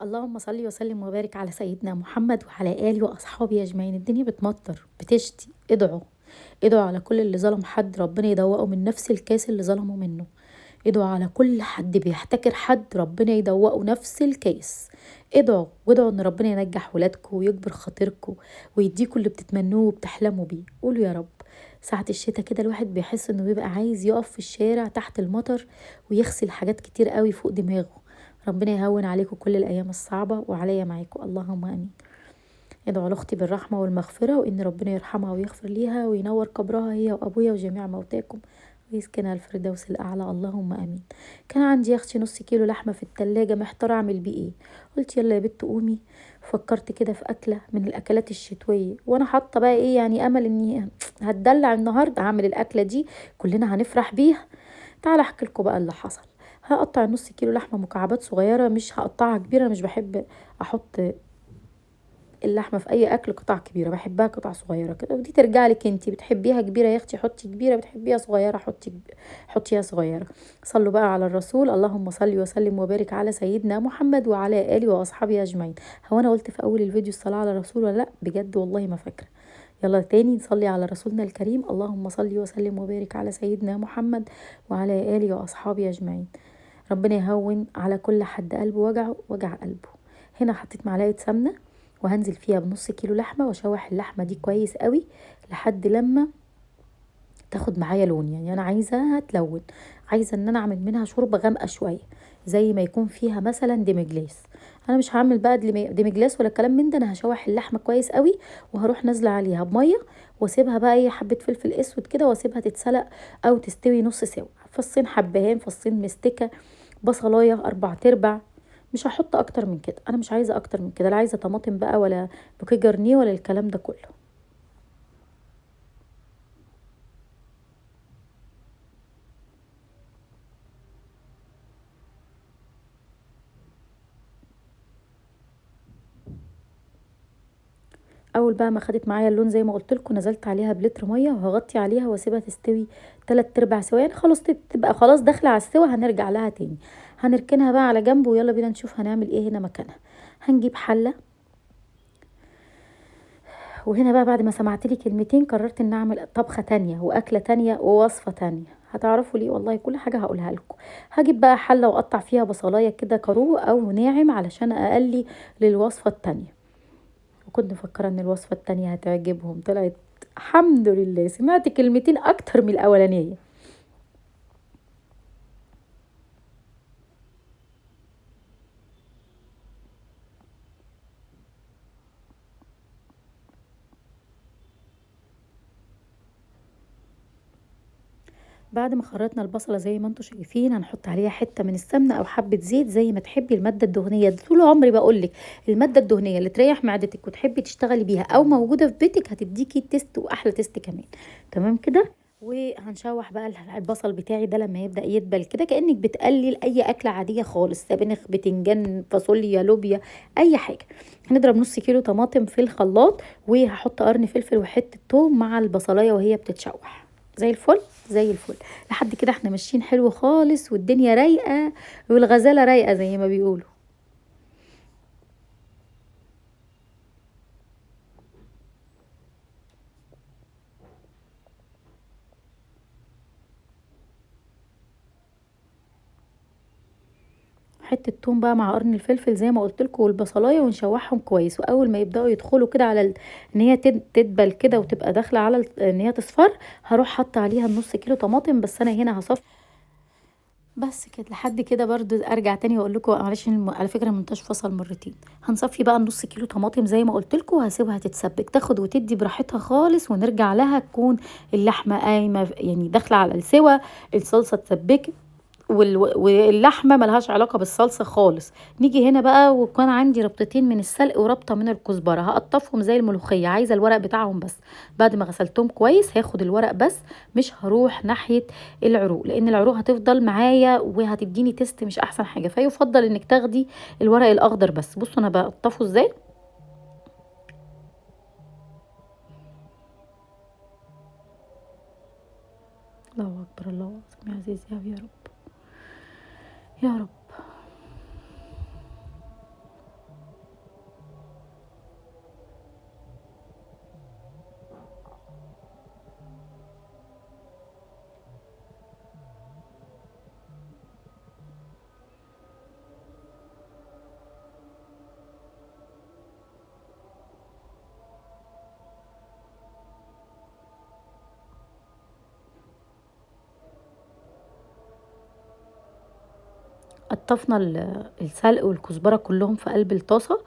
اللهم صل وسلم وبارك على سيدنا محمد وعلى آله وأصحابه أجمعين. الدنيا بتمطر بتشتي، ادعوا ادعوا على كل اللي ظلم حد ربنا يدوقه من نفس الكاس اللي ظلمه منه. ادعوا على كل حد بيحتكر حد ربنا يدوقه نفس الكاس. ادعوا وادعوا ان ربنا ينجح ولادكم ويجبر خاطركم ويديكم اللي بتتمنوه وبتحلموا بيه. قولوا يا رب. ساعة الشتاء كده الواحد بيحس انه بيبقى عايز يقف في الشارع تحت المطر ويغسل حاجات كتير قوي فوق دماغه. ربنا يهون عليكم كل الايام الصعبة وعليا معاكم، اللهم امين. ادعوا لاختي بالرحمة والمغفرة وان ربنا يرحمها ويغفر ليها وينور قبرها هي وابويا وجميع موتاكم ويسكنها الفردوس الاعلى، اللهم امين. كان عندي يا اختي نص كيلو لحمه في التلاجة، محتارة اعمل بيه ايه. قلت يلا يا بت قومي. فكرت كده في اكله من الاكلات الشتوية، وانا حاطه بقى ايه يعني امل اني هتدلع النهارده هعمل الاكلة دي كلنا هنفرح بيها. تعالى احكي لكم بقى اللي حصل. هقطع نص كيلو لحمه مكعبات صغيرة، مش هقطعها كبيرة، مش بحب احط اللحمة في اي اكل قطع كبيرة، بحبها قطع صغيرة كده، ودي ترجع لك انتي بتحبيها كبيرة يا اختي حطي كبيرة، بتحبيها صغيرة حطيها صغيرة. صلوا بقى على الرسول، اللهم صل وسلم وبارك على سيدنا محمد وعلى اله واصحابه اجمعين. هو انا قلت في اول الفيديو الصلاة على الرسول ولا لا؟ بجد والله ما فاكره. يلا تاني نصلي على رسولنا الكريم، اللهم صل وسلم وبارك على سيدنا محمد وعلى اله واصحابه اجمعين. ربنا يهون على كل حد قلبه وجعه وجع قلبه. هنا حطيت معلقه سمنه وهنزل فيها بنص كيلو لحمه، واشوح اللحمة دي كويس قوي لحد لما تاخد معايا لون، يعني انا عايزاها تلون، عايزه ان انا اعمل منها شوربة غامقه شوية زي ما يكون فيها مثلا demi-glace. انا مش هعمل بقى demi-glace ولا الكلام من ده، انا هشوح اللحمة كويس قوي وهروح نازله عليها بميه واسيبها بقى ايه حبه فلفل اسود كده، واسيبها تتسلق او تستوي نص سوا. فصين حبهان، فصين مستكه، بصلايه 4/4، مش هحط اكتر من كده، انا مش عايزه اكتر من كده، لا عايزه طماطم بقى ولا bouquet garni ولا الكلام ده كله. اول بقى ما خدت معايا اللون زي ما قلت لكم نزلت عليها بلتر مية وهغطي عليها واسيبها تستوي 3/4 سوا، يعني خلاص تبقى خلاص داخله على السوا. هنرجع لها تاني، هنركنها بقى على جنب ويلا بينا نشوف هنعمل ايه هنا مكانها. هنجيب حله، وهنا بقى بعد ما سمعت لي كلمتين قررت ان اعمل طبخه تانية واكله تانية ووصفه تانية، هتعرفوا ليه والله كل حاجة هقولها لكم. هجيب بقى حله واقطع فيها بصلايه كده كارو او ناعم علشان اقلي للوصفه التانية، وكنت مفكرة ان الوصفة التانية هتعجبهم، طلعت الحمد لله سمعت كلمتين اكتر من الاولانية. بعد ما خرطنا البصله زي ما انتم شايفين هنحط عليها حتة من السمنة او حبه زيت زي ما تحبي. المادة الدهنية طول عمري بقولك المادة الدهنية اللي تريح معدتك وتحبي تشتغلي بيها او موجودة في بيتك هتديكي taste واحلى taste كمان. تمام كده. وهنشوح بقى البصل بتاعي ده لما يبدا يدبل كده كانك بتقلل اي اكله عادية خالص، سبانخ، بتنجان، فاصوليا، لوبيا، اي حاجة. هنضرب نص كيلو طماطم في الخلاط وهحط قرن فلفل وحتة توم مع البصلايه وهي بتتشوح زي الفل زي الفل. لحد كده احنا ماشيين حلو خالص والدنيا رايقة والغزاله رايقة زي ما بيقولوا. حتة توم بقى مع قرن الفلفل زي ما قلت لكم والبصلايه، ونشوحهم كويس. واول ما يبداوا يدخلوا كده على ان هي تدبل كده وتبقى داخله على ان هي تصفر، هروح حاطه عليها النص كيلو طماطم. بس انا هنا هصفي بس كده لحد كده. برضو ارجع تاني واقول لكم معلش على فكرة المونتاج فصل مرتين. هنصفي بقى النص كيلو طماطم زي ما قلت لكم وهسيبها تتسبك تاخد وتدي براحتها خالص، ونرجع لها تكون اللحمة قايمة يعني داخله على السوا، الصلصه اتسبكت واللحمة ملهاش علاقة بالصلصه خالص. نيجي هنا بقى وكان عندي ربطتين من السلق وربطه من الكزبره، هقطفهم زي الملوخية، عايزه الورق بتاعهم بس. بعد ما غسلتهم كويس هاخد الورق بس، مش هروح ناحية العروق لان العروق هتفضل معايا وهتديني تيست مش احسن حاجة، فيفضل انك تاخدي الورق الاخضر بس. بصوا انا بقطفه ازاي. الله اكبر الله اعظم يا عزيز يا رب يا رب. قطفنا السلق والكزبره كلهم في قلب الطاسه،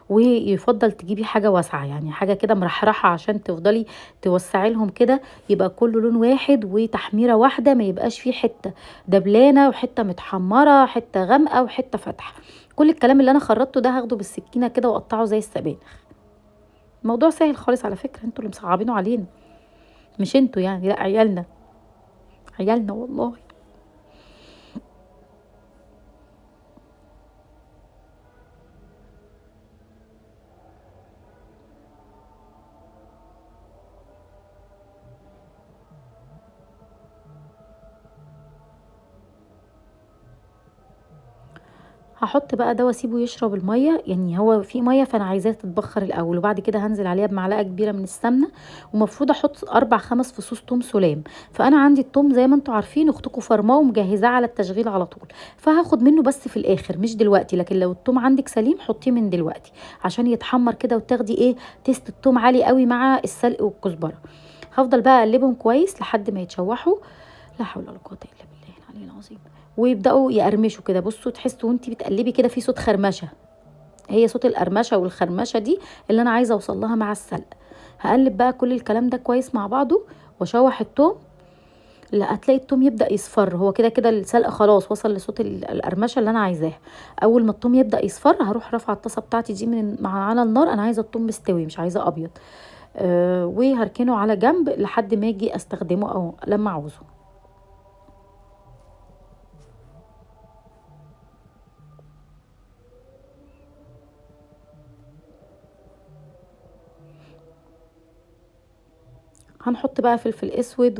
ويفضل تجيبي حاجة واسعة، يعني حاجة كده مرحرحه عشان تفضلي توسعي لهم كده، يبقى كله لون واحد وتحميره واحدة، ما يبقاش فيه حتة دبلانه وحتة متحمره، حتة غامقه وحتة فاتحة. كل الكلام اللي انا خرطته ده هاخده بالسكينة كده واقطعه زي السبانخ. الموضوع سهل خالص على فكرة، انتوا اللي مصعبينه علينا، مش انتوا يعني، لا عيالنا، عيالنا والله. هحط بقى ده واسيبه يشرب المية، يعني هو في مية فانا عايزاه تتبخر الاول، وبعد كده هنزل عليها بمعلقه كبيرة من السمنة، ومفروض احط 4-5 فصوص توم سلام. فانا عندي التوم زي ما انتم عارفين اختكم فرماه ومجهزاه على التشغيل على طول، فهاخد منه بس في الاخر مش دلوقتي، لكن لو التوم عندك سليم حطيه من دلوقتي عشان يتحمر كده وتاخدي ايه taste التوم عالي قوي مع السلق والكزبره. هفضل بقى اقلبهم كويس لحد ما يتشوحوا، لا حول ولا قوة الا بالله العلي العظيم، ويبداوا يقرمشوا كده. بصوا تحسوا وانتي بتقلبي كده في صوت خرمشه، هي صوت القرمشه والخرمشه دي اللي انا عايزه اوصل لها مع السلق. هقلب بقى كل الكلام ده كويس مع بعضه واشوح التوم، لا هتلاقي التوم يبدا يصفر، هو كده كده السلق خلاص وصل لصوت القرمشه اللي انا عايزاها. اول ما التوم يبدا يصفر هروح رافعه الطاسه بتاعتي دي من على النار، انا عايزه التوم مستوي مش عايزه ابيض، وهركنه على جنب لحد ما اجي استخدمه او لما اعوزه. هنحط بقى فلفل اسود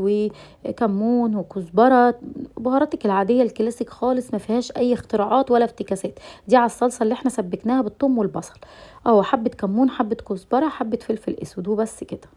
وكمون وكزبره، بهاراتك العادية الكلاسيك خالص ما فيهاش اي اختراعات ولا افتكاسات، دي على الصلصه اللي احنا سبكناها بالثوم والبصل اهو، حبه كمون حبه كزبره حبه فلفل اسود وبس كده.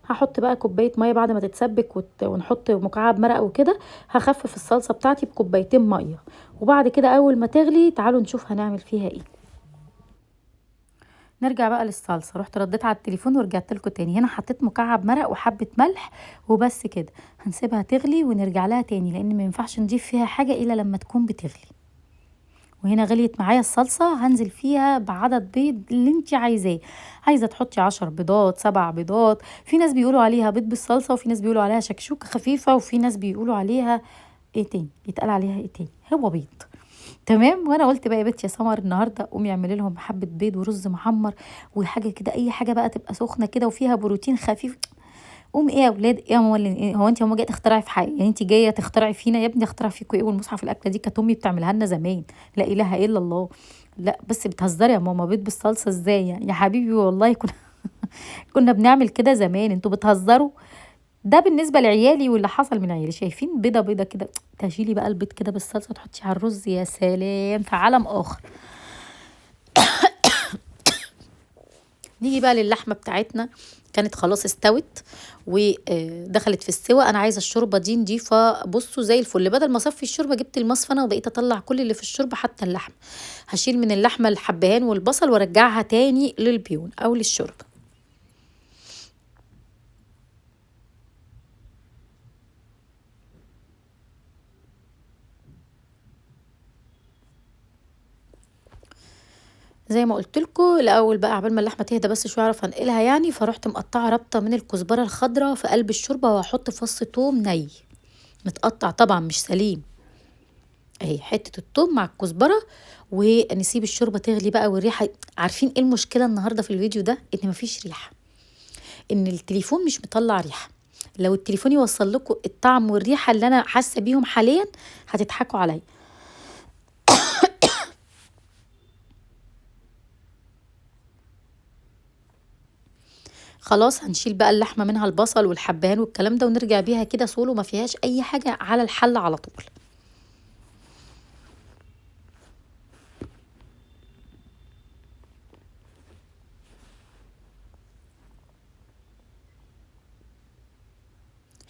هحط بقى كوباية مية بعد ما تتسبك ونحط مكعب مرق وكده. هخفف الصلصه بتاعتي بكوبايتين مية، وبعد كده اول ما تغلي تعالوا نشوف هنعمل فيها ايه. نرجع بقى للصلصه. رحت رديت على التليفون ورجعت لكم تاني. هنا حطيت مكعب مرق وحبه ملح وبس كده. هنسيبها تغلي ونرجع لها تاني، لان ما ينفعش نضيف فيها حاجة الا لما تكون بتغلي. وهنا غليت معايا الصلصه، هنزل فيها بعدد بيض اللي انت عايزاه. عايزه تحطي 10 بيضات، 7 بيضات، في ناس بيقولوا عليها بيض بالصلصه، وفي ناس بيقولوا عليها شكشوكه خفيفة، وفي ناس بيقولوا عليها ايه تاني، يتقال عليها ايه تاني، هو بيض. تمام. وانا قلت بقى يا بنت يا سمر النهارده قومي اعملي لهم حبه بيض ورز محمر وحاجه كده، اي حاجة بقى تبقى سخنة كده وفيها بروتين خفيف. قوم ايه يا اولاد، ايه يا ماما، إيه؟ هو انت يا ماما جاية تخترعي في حاجة؟ يعني انت جاية تخترعي فينا يا ابني؟ اخترع فيكوا ايه؟ والمصحف الاكلة دي كانت امي بتعملها لنا زمان، لا اله الا الله. لا بس بتهزري يا ماما، بيض بالصلصه ازاي يعني يا حبيبي؟ والله كنا بنعمل كده زمان، انتوا بتهزروا. ده بالنسبة لعيالي واللي حصل من عيالي. شايفين بيضة بيضة كده، تشيلي بقى البيض كده بالصلصه تحطيه على الرز، يا سلام، في عالم اخر. نيجي بقى للحمه بتاعتنا، كانت خلاص استوت ودخلت في السوى. انا عايزه الشوربة دي نضيفه، بصوا زي الفل. بدل ما اصفي الشوربة جبت المصفى انا وبقيت اطلع كل اللي في الشوربة حتى اللحمة. هشيل من اللحمة الحبهان والبصل وارجعها تاني للبيون او للشوربه. زي ما قلت لكم الاول بقى عبال ما اللحمة تهدى بس شوية اعرف انقلها يعني، فروحت مقطعه ربطه من الكزبره الخضراء في قلب الشوربة، وهحط فص توم ني متقطع طبعا مش سليم، اهي حتة التوم مع الكزبره، ونسيب الشوربة تغلي بقى. والريحه، عارفين ايه المشكلة النهارده في الفيديو ده؟ ان مفيش ريحه، ان التليفون مش مطلع ريحه. لو التليفون يوصل لكم الطعم والريحه اللي انا حاسه بيهم حاليا هتضحكوا عليا. خلاص هنشيل بقى اللحمة منها البصل والحبهان والكلام ده، ونرجع بيها كده سولو ما فيهاش اي حاجة على الحلة على طول.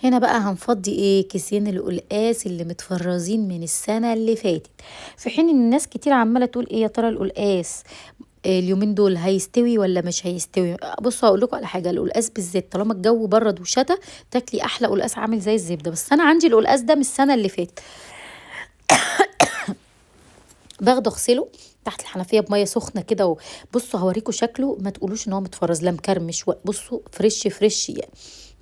هنا بقى هنفضي ايه؟ كيسين القلقاس اللي متفرزين من السنة اللي فاتت. في حين ان الناس كتير عماله تقول ايه يا ترى القلقاس اليومين دول هيستوي ولا مش هيستوي؟ بصوا هقول لكم على حاجة، القلقاس بالذات طالما الجو برد وشتا تاكلي احلى قلقاس عامل زي الزبدة. بس انا عندي القلقاس ده من السنة اللي فاتت، باخده اغسله تحت الحنفية بميه سخنة كده. وبصوا هوريكم شكله، ما تقولوش ان هو متفرز، لا مكرمش، بصوا fresh fresh يعني.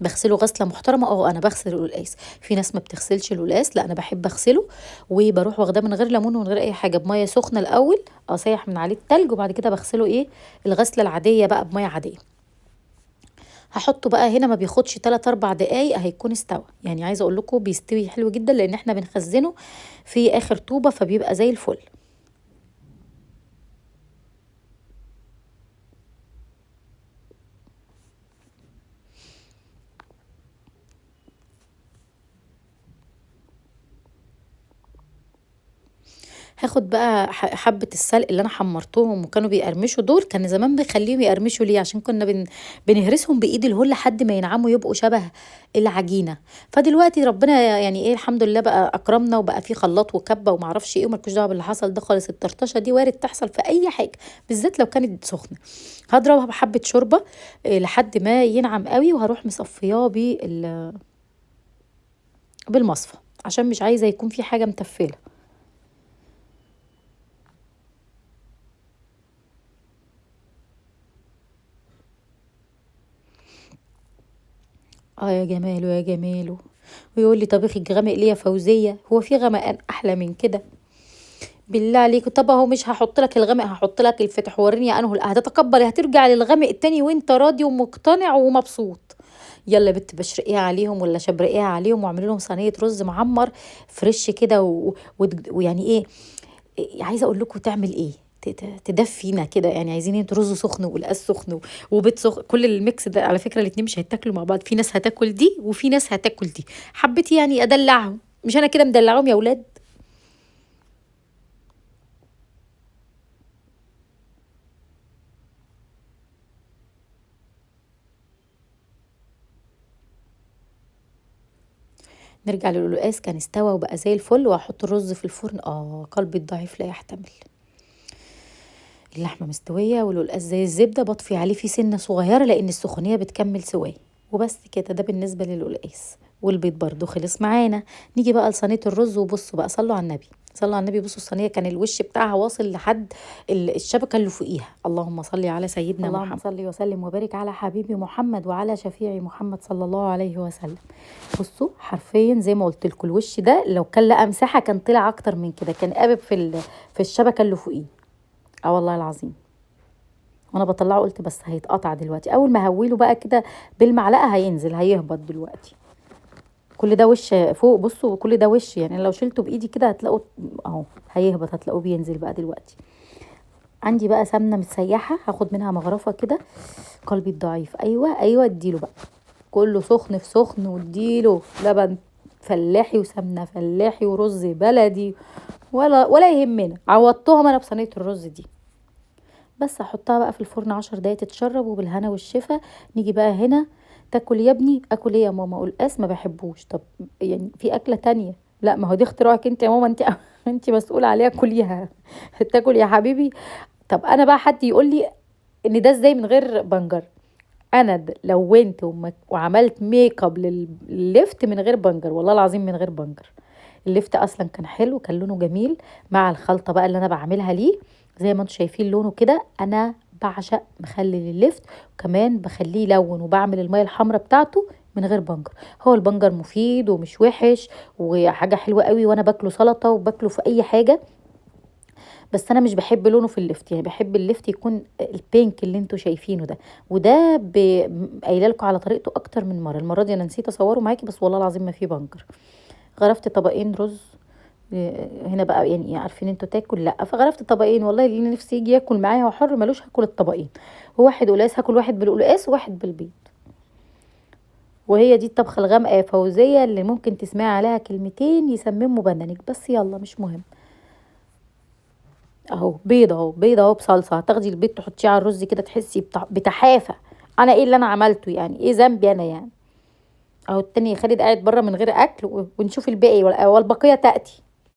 بغسله غسله محترمه. انا بغسل القلقاس، في ناس ما بتغسلش القلقاس، لا انا بحب اغسله، وبروح واخداه من غير ليمون ومن غير اي حاجة، بميه سخنة الاول اسيح من عليه التلج، وبعد كده بغسله ايه الغسله العادية بقى بميه عادية. هحطه بقى هنا، ما بياخدش 3-4 دقايق هيكون استوى. يعني عايزه اقول لكم بيستوي حلو جدا، لان احنا بنخزنه في اخر طوبة فبيبقى زي الفل. هاخد بقى حبة السلق اللي انا حمرتهم وكانوا بيقرمشوا دول، كان زمان بنخليهم يقرمشوا ليه؟ عشان كنا بنهرسهم بايد الهول لحد ما ينعموا يبقوا شبه العجينة. فدلوقتي ربنا يعني ايه الحمد لله بقى اكرمنا، وبقى في خلاط وكبة ومعرفش ايه، ومالكوش دعوة باللي حصل ده خالص. الطرطشة دي وارد تحصل في اي حاجة، بالذات لو كانت سخنة. هضربها بحبة شوربة لحد ما ينعم قوي، وهروح مصفياه بالمصفى عشان مش عايزة يكون في حاجة متفلة. يا جماله يا جماله. ويقول لي طبيخك غامق ليه يا فوزية؟ هو في غمقان احلى من كده؟ بالله عليك. طب اهو مش هحط لك الغامق، هحط لك الفتح، وريني انه هتتقبل، هترجع للغامق التاني وانت راضي ومقتنع ومبسوط. يلا يا بت بشرقيها عليهم ولا شبرقيها عليهم، واعملي لهم صينية رز معمر فريش كده، ويعني ايه عايزه اقول لكم تعمل ايه، تدفينا كده يعني. عايزين انتوا رز سخن وقلقاس سخن وبيض سخن، كل ال mix ده على فكرة الاتنين مش هيتاكلوا مع بعض، في ناس هتاكل دي وفي ناس هتاكل دي. حبيت يعني ادلعهم، مش انا كده مدلعهم يا ولاد؟ نرجع للقلقاس، كان استوى وبقى زي الفل، وهحط الرز في الفرن. قلبي الضعيف لا يحتمل. اللحمة مستوية والقلقاس زي الزبدة، بطفي عليه في سنة صغيرة لان السخونيه بتكمل سواه. وبس كده، ده بالنسبة للقلقاس. والبيض برضو خلص معانا. نيجي بقى لصينيه الرز. وبصوا بقى، صلوا على النبي، صلوا على النبي. بصوا الصينية كان الوش بتاعها واصل لحد الشبكة اللي فوقيها. اللهم صل على سيدنا اللهم محمد، صل وسلم وبارك على حبيبي محمد وعلى شفيعي محمد صلى الله عليه وسلم. بصوا حرفيا زي ما قلت لكم، الوش ده لو كان لقى مساحة كان طلع اكتر من كده، كان قابب في الشبكة اللي فوقيه. والله العظيم وانا بطلعه قلت بس هيتقطع دلوقتي، اول ما هويله بقى كده بالمعلقه هينزل، هيهبط دلوقتي. كل ده وش فوق، بصوا كل ده وش، يعني لو شلته بايدي كده هتلاقوه اهو هيهبط، هتلاقوه بينزل بقى دلوقتي. عندي بقى سمنه متسيحه، هاخد منها مغرفه كده. قلبي الضعيف، ايوه ايوه اديله بقى كله سخن في سخن، واديله لبن فلاحي وسمنه فلاحي ورز بلدي، ولا يهمنا. عوضتهم انا بصينيه الرز دي. بس احطها بقى في الفرن 10 دقايق تتشرب، وبالهنا والشفا. نيجي بقى هنا، تاكل يا ابني؟ اكل ايه يا ماما؟ قلقاس ما بحبوش. طب يعني في اكله تانية؟ لا، ما هو دي اختراعك انت يا ماما، انت مسؤولة عليها، كليها. تاكل يا حبيبي. طب انا بقى حد يقول لي ان ده ازاي من غير بنجر؟ انا لونت وعملت make up لللفت من غير بنجر، والله العظيم من غير بنجر. اللفت اصلا كان حلو، كان لونه جميل مع الخلطة بقى اللي انا بعملها ليه، زي ما انتم شايفين لونه كده. انا بعشق مخلل اللفت، وكمان بخليه يلون، وبعمل المية الحمراء بتاعته من غير بنجر. هو البنجر مفيد ومش وحش وحاجه حلوة قوي، وانا باكله سلطة وباكله في اي حاجة، بس انا مش بحب لونه في اللفت، يعني بحب اللفت يكون ال pink اللي انتوا شايفينه ده. وده قايله لكم على طريقته اكتر من مرة، المرة دي انا نسيت اصوره معاكي، بس والله العظيم ما فيه بنجر. غرفت طبقين رز هنا بقى، يعني عارفين انتوا تاكل لا، فغرفت طبقين، والله اللي نفسي يجي ياكل معايا هو حر، ملوش، هاكل الطبقين. هو واحد قلقاس، هاكل واحد بالقلقاس وواحد بالبيض. وهي دي الطبخة الغامقه يا فوزيه اللي ممكن تسمعي عليها كلمتين يسمموا بدنك، بس يلا مش مهم. اهو بيض، اهو بيض، اهو بصلصه. هتاخدي البيض تحطيه على الرز كده تحسي بتحافه. انا ايه اللي انا عملته يعني؟ ايه ذنبي انا يعني؟ اهو التاني خالد قاعد بره من غير اكل، ونشوف الباقي والبقية تاتي.